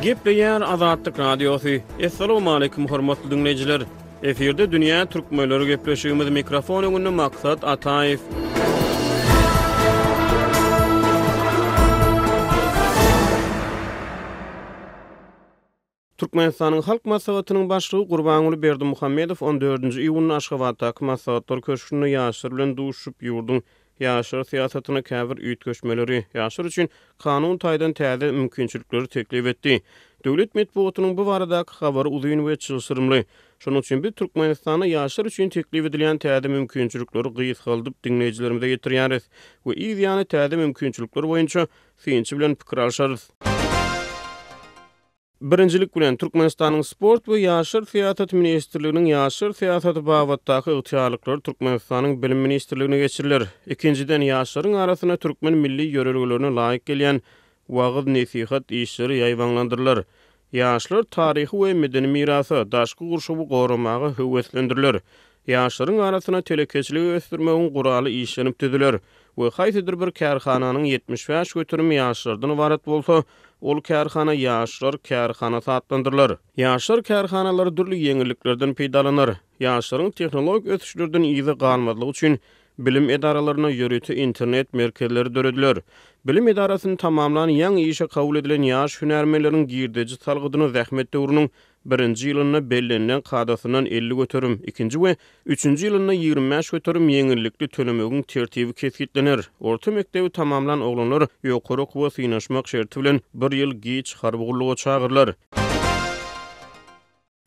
Gepleýär Azatlyk Radiosy. Assalamualaikum hormatly diňleýjiler. Efirde dünýä türkmenleri gepleşigimiz mikrofon öňünde Maksat Ataýew. Türkmenistanyň Halk Maslahatynyň Başlygy Gurbanguly Berdimuhamedow on dördünji iýunda Aşgabatdaky Maslahatlar köşgünde ýaşlar bilen duşuşyp, ýurduň ýaşlar syýasatynda käbir üýtgeşmeleri, ýaşlar üçin kanun taýdan täze mümkinçilikleri teklip etdi. Döwlet metbugatynyň bu baradaky habary uzyn we çylşyrymly. Şonuň üçin biz Türkmenistanda ýaşlar üçin teklip edilýän täze mümkinçilikleri gysgaldyp diňleýjilerimize ýetirýäris we yz ýany täze mümkinçilikler boýunça synçy bilen pikir alşarys. Birinjilik bilen, Türkmenistanyň Sport we ýaşlar syýasaty ministrliginiň ýaşlar syýasaty babatdaky ygtyýarlyklary Türkmenistanyň Bilim ministrligine geçiriler. Ikinjiden, ýaşlaryň arasynda türkmen milli ýörelgelerine laýyk gelýän wagyz-nesihat işleri ýaýbaňlandyrylar. Ýaşlar taryhy we medeni mirasa, daşky gurşawy goramaga höweslendiriler. Ýaşlaryň arasynda telekeçiligi ösdürmegiň guraly işlenip düzüler we haýsydyr bir kärhananyň 75 göterimi ýaşlardan ybarat bolsa, ol kärhana ýaşlar kärhanasy atlandyrylar. Ýaşlar kärhanalary dürli ýeňilliklerden peýdalanar. Ýaşlaryň tehnologik ösüşlerden yza galmazlygy üçin bilim edaralarynda ýörite internet merkezleri dörediler. Bilim edarasyny tamamlan ýaňy işe kabul edilen ýaş hünärmenleriň girdeji salgydyny zähmet döwrüniň Birinji ýylynda bellenilen kadasyndan 50%, ikinji we üçünji ýylynda 25% ýeňillikli tölemegiň tertibi kesgitlener. Orta mekdebi tamamlan oglanlar ýokary okuwa synanyşmak şerti bilen bir ýyl giç harby gulluga çagyrylar.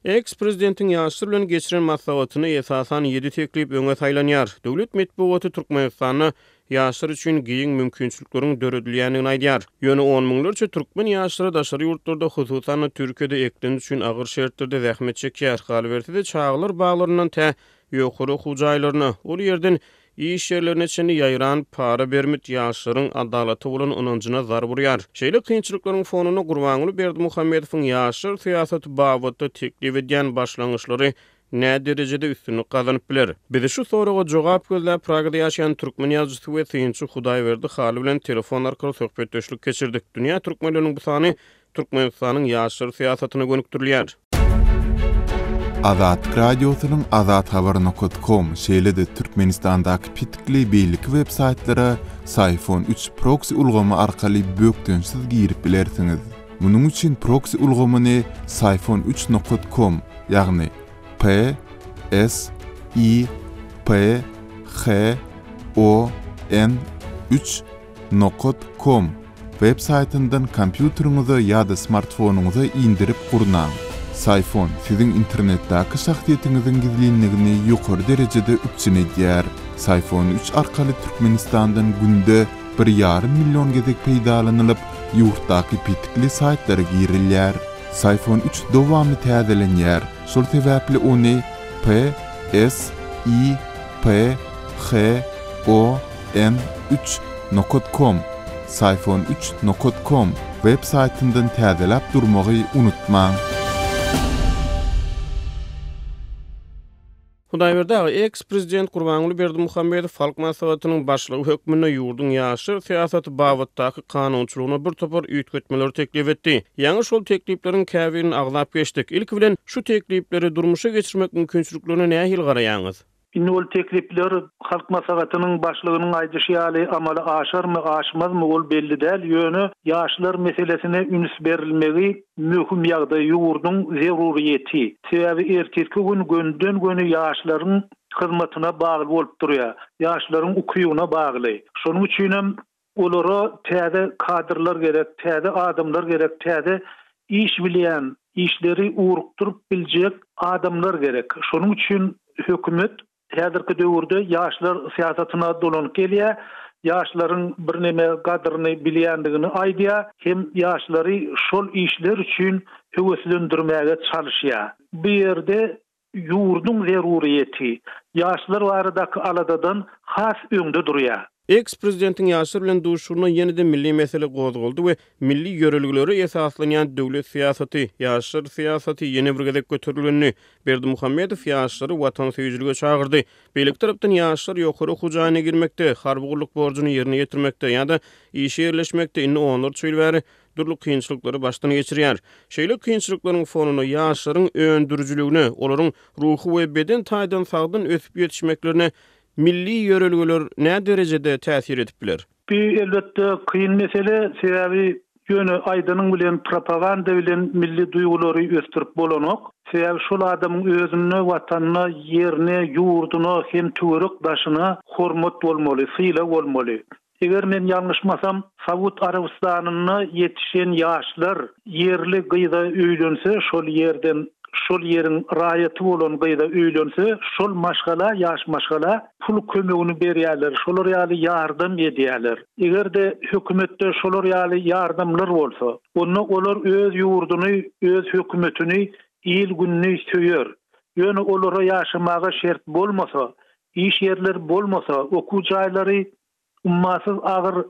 Eks-prezidentiň ýaşlar bilen geçiren maslahatynda esasan ýedi teklip öňe saýlanýar. Döwlet metbugaty Türkmenistanda ýaşlar üçin giň mümkinçilikleriň döredilýändigini aýdýar. Ýöne on müňlerçe türkmen ýaşlary daşary ýurtlarda, hususan-da Türkiýede eklenç üçin agyr şertlerde zähmet çekýär. Galyberse-de, çagalar baglaryndan tä ýokary okuw jaýlaryna, ol ýerden iş ýerlerine çenli ýaýran para-bermit ýaşlaryň adalata bolan ynanjyna zarb urýar. Şeýle kynçylyklaryň fonunda Gurbanguly Berdimuhamedowyň ýaşlar syýasaty babatda teklip edýän başlangyçlary nä derejede üstünlik gazanyp biler? Biz şu soraga jogap gözläp Pragada ýaşaýan türkmen ýazyjysy we synçy Hudaýberdi Hally bilen telefon arkaly söhbetdeşlik geçirdik. Dünýä türkmenleriniň bu sany Türkmenistanyň ýaşlar syýasatyna gönükdirilýär. Azatlyk Radiosynyň azathabar nokat kom şeýle-de Türkmenistandaky petikli beýleki web saýtlara Syfon üç proksi ulgamy arkaly bökdençsiz girip bilersiňiz. Munuň üçin proksi ulgamyny Syfon üç nokat kom, ýagny P S I P H O N üç nokat kom web saýtyndan kompýuteriňize ýa-da smartfonyňyza indirip gurnaň. Syfon siziň internetdäki şahsyýetiňiziň gizlinligini ýokary derejede üpjün edýär. Syfon üç arkaly Türkmenistandan günde bir ýarym million gezek peýdalanylyp, ýurtdaky petikli saýtlara girilýär. Syfon üç dowamly täzelenýär, şol sebäpli ony P S I P H O N üç nokat kom, Syfon üç nokat kom, web saýtyndan täzeläp durmagy unutmaň. Hudaýberdi aga, eks-prezident Gurbanguly Berdimuhamedow Halk Maslahatynyň başlygy hökmünde ýurduň ýaşlar syýasaty babatdaky kanunçylygyna bir topar üýtgetmeleri teklip etdi. Ýaňy şol teklipleriň käbirini agzap geçdik. Ilki bilen, şu teklipleri durmuşa geçirmek mümkinçiliklerine nähili garaýaňyz? Indi ol teklipler Halk Maslahatynyň başlygynyň aýdyşy ýaly amala aşarmy, aşmazmy ol belli däl, ýöne ýaşlar meselesine üns berilmegi möhüm ýagdaý, ýurduň zeruryýeti. Sebäbi ertirki gün gönüden-göni ýaşlaryň hyzmatyna bagly bolup durýar. Ýaşlaryň ukybyna bagly. Şonuň üçinem olara täze kadrlar gerek, täze adamlar gerek, täze iş bilýän, işleri ugrukdyryp biljek adamlar gerek. Şonuň üçin hökümet Häzirki döwürde ýaşlar syýasatyna dolanyp gelýär, ýaşlaryň birneme gadyryny bilýändigini aýdýar hem ýaşlary şol işler üçin höweslendirmäge çalyşýar. Bu ýerde ýurduň zeruryýeti ýaşlar baradaky aladadan has öňde durýar. Eks-prezidentiň ýaşlar bilen duşuşygynda ýene-de milli mesele gozgaldy we milli ýörelgelere esaslanýan döwlet syýasaty, ýaşlar syýasaty ýene bir gezek göterilgendi. Berdimuhamedow ýaşlary watansöýüjilige çagyrdy. Beýleki tarapdan ýaşlar ýokary okuw jaýyna girmekde, harby gulluk borjuny ýerine ýetirmekde ýa-da işe ýerleşmekde indi onlarça ýyl bäri dürli kynçylyklary başdan geçirýär. Şeýle kynçylyklaryň fonunda ýaşlaryň öndürijiligine, olaryň ruhy we beden taýdan sagdyn ösüp ýetişmeklerine Milli ýörelgeler nä derejede täsir edip biler? Bu elbetde kyn mesele, sebäbi ýöne aýdanyň bilen propaganda bilen milli duýgulary ösdürip bolanok. Sebäbi şol adamyň özünde watanyna, ýerine, ýurduna hem töwerek daşyna hormat bolmaly, sylag bolmaly. Eger men ýalňyşmasam, Saud Arabystanynda ýetişen ýaşlar ýerli gyza öýlense, şol ýerden, şol ýeriň raýaty bolan gyza öýlense, şol maşgala, ýaş maşgala pul kömegini berýärler, şolar ýaly ýardam edýärler. Eger-de hökümetde şolar ýaly ýardamlar bolsa, onda olar öz ýurduny, öz hökümetini, il-gününi söýer. Ýöne olara ýaşamaga şert bolmasa, Iş ýerleri bolmasa, okuw jaýlary ummasyz agyr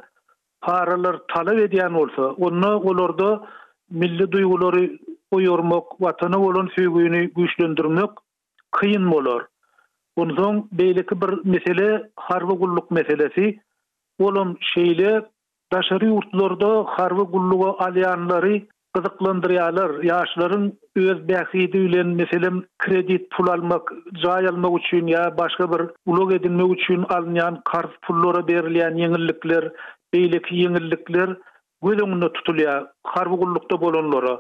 paralar talap edýän bolsa, onda olarda milli duýgulary oýarmak, Watana bolan söýgüni güýçlendirmek kyn bolar. Onsoň beýleki bir mesele harby gulluk meselesi. Olam şeýle Daşary ýurtlarda harby gulluga alýanlary gyzyklandyrýarlar. Ýaşlaryň öz bähbidi bilen, meselem, kredit pul almak, jaý almak üçin ýa başga bir ulag edinmek üçin alynýan karz pullara berilýän ýeňillikler, beýleki ýeňillikler göz öňünde tutulýar harby gullukda bolanlara.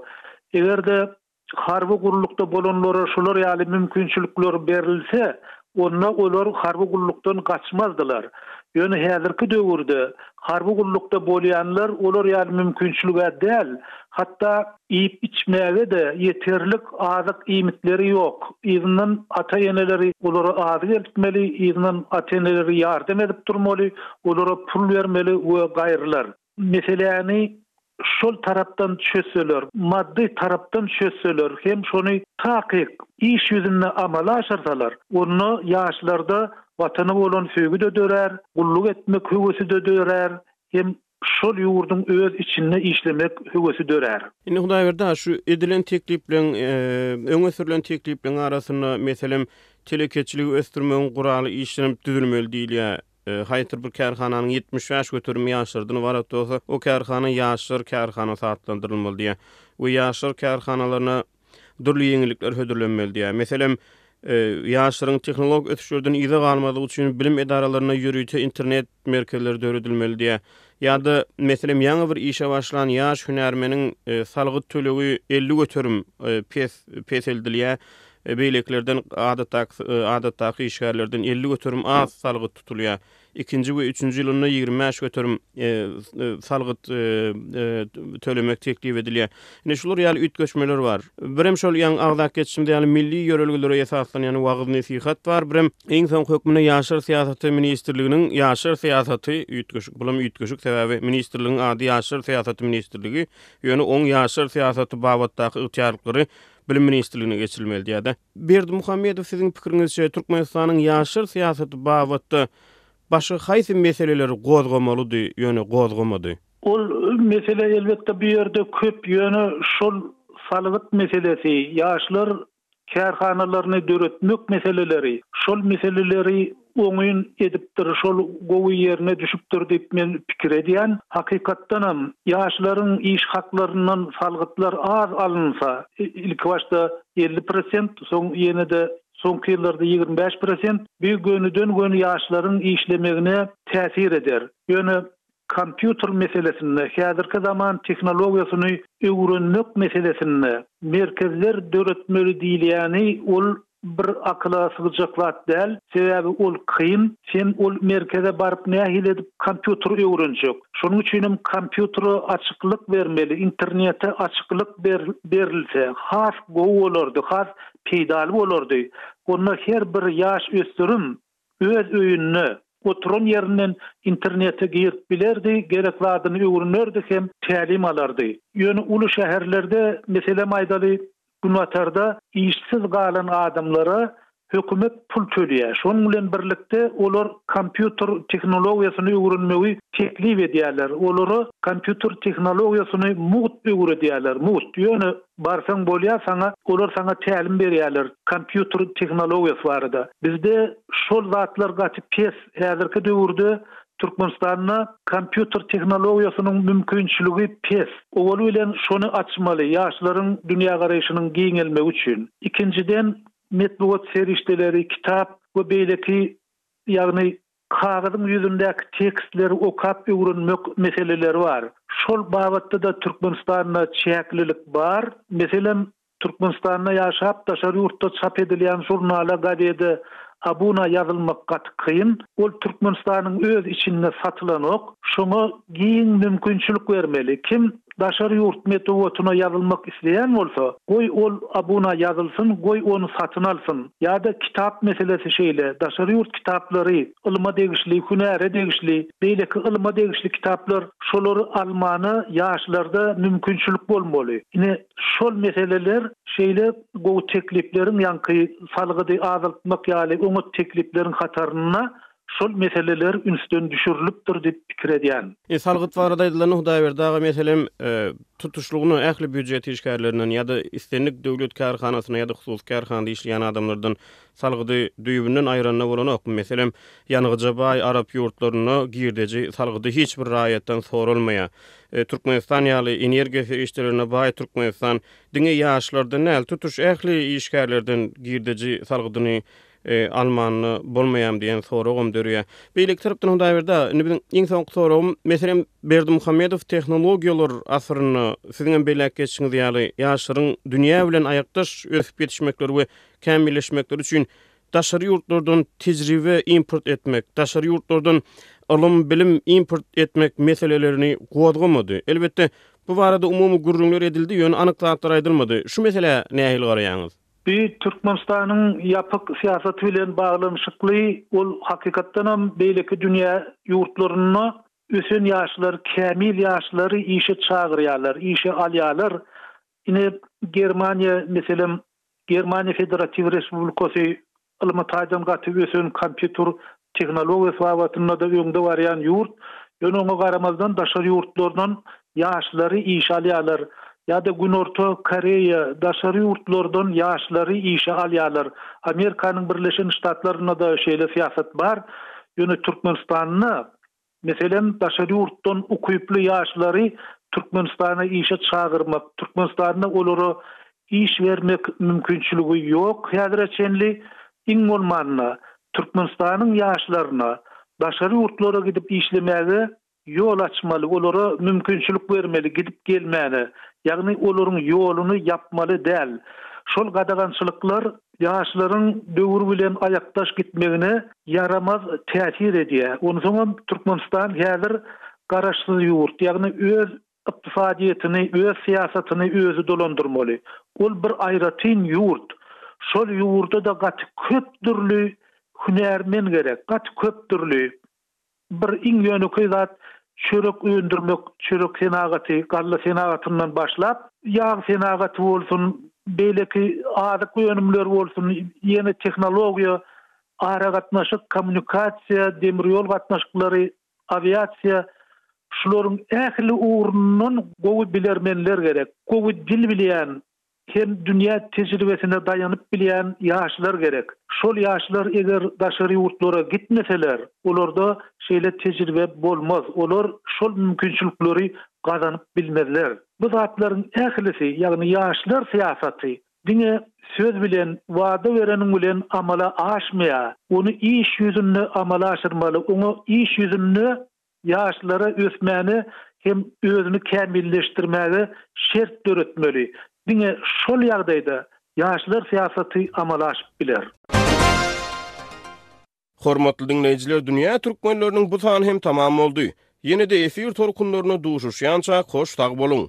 Eger-de Harby gullukda bolanlara şular ýaly mümkinçilikler berilse, onda olar harby gullukdan gaçmazdylar. Ýöne häzirki döwürde harby gullukda bolýanlar olar ýaly mümkinçilig-ä däl, hatda iýip-içmäge-de ýeterlik azyk-iýmitleri ýok. Yzyndan ata-eneleri olara azyk eltmeli, yzyndan ata-eneleri ýardam edip durmaly, olara pul bermeli we gaýrylar. Meseläni şol tarapdan çözseler, maddy tarapdan çözseler hem şony takyk iş ýüzünde amala aşyrsalar, onda ýaşlarda Watana bolan söýgi-de dörär, gulluk etmek höwesi-de dörär hem şol ýurduň öz içinde işlemek höwesi dörär. Indi Hudaýberdi aga, şu edilen teklipleň, öňe sürlen teklipleň arasynda, meselem, telekeçiligi ösdürmegiň guraly işlenip düzülmeli diýilýär. Haýsydyr bir kärhananyň 75 göterimi ýaşlardan ybarat bolsa, o kärhana ýaşlar kärhanasy atlandyrylmaly diýýär we ýaşlar kärhanalaryna dürli ýeňillikler hödürlenmeli diýýär. Meselem, ýaşlaryň tehnologik ösüşlerden yza galmazlygy üçin bilim edaralarynda ýörite internet merkezleri döredilmeli diýýär. Ýa-da, meselem, ýaňy bir işe başlan ýaş hünärmeniň salgyt tölegi 50% pes peseldilýär. Beýlekilerden adatdaky adatdaky işgärlerden 50% az salgyt tutulýar. Ikinji we üçünji ýylynda 25% salgyt tölemek teklip edilýär. Ine şular ýaly üýtgeşmeler bar. Birem şol ýaňy agzap geçişimiz ýaly milli ýörelgelere esaslanýan wagyz-nesihat bar. Birem iň soňky hökmünde Ýaşlar syýasaty ministrliginiň Ýaşlar syýasaty üýtgeşik, bulam üýtgeşik, sebäbi ministrligiň ady Ýaşlar syýasaty ministrligi, ýöne oň ýaşlar syýasaty babatdaky ygtyýarlyklary Bilim ministrligine geçirilmeli diýýär-de. Berdimuhamedow siziň pikiriňizçe Türkmenistanyň ýaşlar syýasaty babatda başga haýsy meseleleri gozgamalydy, ýöne gozgamady? Ol mesele elbetde bu ýerde köp, ýöne şol salgyt meselesi, ýaşlar kärhanalaryny döretmek meseleleri, şol meseleleri oňyn edipdir, şol gowy ýerine düşüpdir diýip men pikir edýän. Hakykatdanam, ýaşlaryň iş haklaryndan salgytlar az alynsa, ilkibaşda 50 prosent, soň ýene-de soňky ýyllarda 25 prosent, bu gönüden-göni ýaşlaryň işlemegine täsir eder. Ýöne kompýuter meselesinde, häzirki zaman tehnologiýasyny öwrenmek meselesinde merkezler döretmeli diýilýäni ol bir akyla sygjak zat däl, sebäbi ol kyn, sen ol merkeze baryp nähili edip kompýuter öwrenjek? Şonuň üçinem kompýutere açyklyk bermeli, internete açyklyk berilse has gowy bolardy, has peýdaly bolardy. Onda her bir ýaş ösdürim öz öýünde, oturan ýerinden internete girip bilerdi, gerek zadyny öwrenerdi hem tälim alardy. Ýöne uly şäherlerde, meselem aýdaly, günbatarda işsiz galan adamlara. Hökümet pul töleýär. Şonuň bilen birlikde olar kompýuter tehnologiýasyny öwrenmegi teklip edýärler. Olara kompýuter tehnologiýasyny mugt öwredýärler, mugt. Ýöne barsaň bolýar saňa, olar saňa tälim berýärler kompýuter tehnologiýasy barada. Bizde şol zatlar gaty pes. Häzirki döwürde Türkmenistanda kompýuter tehnologiýasynyň mümkinçiligi pes. Owaly bilen şony açmaly, ýaşlaryň dünýägaraýşynyň giňelmegi üçin. Ikinjiden, metbugat serişdeleri, kitap we beýleki, ýagny kagyzyň ýüzündäki tekstleri okap öwrenmek meseleleri bar. Şol babatda-da Türkmenistanda çäklilik bar. Meselem, Türkmenistanda ýaşap, daşary ýurtda çap edilýän žurnala, gazede abuna ýazylmak gaty kyn. Ol Türkmenistanyň öz içinde satylanok. Şoňa giň mümkinçilik bermeli. Kim daşary ýurt metbugatyna ýazylmak isleýän bolsa, goý ol abuna ýazylsyn, goý ony satyn alsyn. Ýa-da kitap meselesi şeýle, daşary ýurt kitaplary, ylma degişli, hünäre degişli, beýleki ylma degişli kitaplar, şolary almana ýaşlarda mümkinçilik bolmaly. Ine, şol meseleler şeýle gowy teklipleriň, ýaňky salgydy azaltmak ýaly oňat teklipleriň hatarynda şol meseleler ünsden düşürilipdir diýip pikir edýän. E, salgyt barada aýdylanda Hudaýberdi aga meselem, tutuşlygyna ähli býujet işgärlerinden ýa-da islendik döwlet kärhanasynda ýa-da hususy kärhanada işleýän adamlardan salgydy düýbünden aýranda bolanokmy? Meselem, ýangyja baý arap ýurtlarynda girdeji salgydy hiç bir raýatdan soralmaýar. Türkmenistan ýaly energiýa serişdelerine baý Türkmenistan diňe ýaşlardan däl, tutuş ähli işgärlerden girdeji salgydyny almanda bolmaýarmy diýen soragam döreýär. Beýleki tarapdan Hudaýberdi aga, indi biziň iň soňky soragym, meselem, Berdimuhamedow tehnologiýalar asyrynda siziň hem belläp geçişiňiz ýaly, ýaşlaryň dünýä bilen aýakdaş ösüp ýetişmekleri we kämilleşmekleri üçin daşary ýurtlardan tejribe import etmek, daşary ýurtlardan ylym, bilim import etmek meselelerini gozgamady. Elbetde, bu barada umumy gürrüňler edildi, ýöne anyk zatlar aýdylmady. Şu meselä nähili garaýaňyz? Bu Türkmenistanyň ýapyk syýasaty bilen baglanyşykly, ol hakykatdanam beýleki dünýä ýurtlarynda ösen ýaşlar, kämil ýaşlary işe çagyrýarlar, işe alýarlar. Ine, Germaniýa, meselem, Germaniýa Federatiw Respublikasy ylmy taýdan gaty ösen kompýuter tehnologiýasy babatynda-da öňde barýan ýurt. Ýöne oňa garamazdan daşary ýurtlardan ýaşlary işe alýarlar. Ýa-da Günorta Koreýa daşary ýurtlardan ýaşlary işe alýarlar. Amerikanyň Birleşen Ştatlarynda-da şeýle syýasat bar. Ýöne Türkmenistanda Meselem, daşary ýurtdan ukyply ýaşlary Türkmenistana işe çagyrmak, Türkmenistanda olara iş bermek mümkinçiligi ýok häzire çenli. Iň bolmanda, Türkmenistanyň ýaşlaryna daşary ýurtlara gidip işlemäge ýol açmaly, olara mümkinçilik bermeli gidip gelmäne. Ýagny olaryň ýoluny ýapmaly däl. Şol gadagançylyklar ýaşlaryň döwür bilen aýakdaş gitmegine ýaramaz täsir edýär. Onsoňam Türkmenistan häzir garaşsyz ýurt, ýagny öz ykdysadyýetini, öz syýasatyny özi dolandyrmaly. Ol bir aýratyn ýurt. Şol ýurda-da gaty köp dürli hünärmen gerek, gaty köp dürli. Bir iň ýönekeý zat çörek öndürmek, çörek senagaty, galla senagatyndan başlap, ýag senagaty bolsun, beýleki azyk önümleri bolsun, ýene tehnologiýa, aragatnaşyk, kommunikasiýa, demir ýol gatnaşyklary, awiasiýa, şularyň ähli ugrundan gowy bilermenler gerek. Gowy dil bilýän, hem dünýä tejribesine daýanyp bilýän ýaşlar gerek. Şol ýaşlar eger daşary ýurtlara gitmeseler, olarda şeýle tejribe bolmaz, olar şol mümkinçilikleri gazanyp bilmezler. Bu zatlaryň ählisi, ýagny ýaşlar syýasaty diňe söz bilen, wada bereniň bilen amala aşmaýar. Ony iş ýüzünde amala aşyrmaly, oňa iş ýüzünde Ýaşlara ösmäne hem özüni kämilleşdirmäge şert döretmeli. Diňe şol ýagdaýda ýaşlar syýasaty amala aşyp biler. Hormatly diňleýjiler Dünýä Türkmenleriniň bu sany hem tamam boldy. Ýene-de efir tolkunlarynda duşuşýançak hoş sag boluň.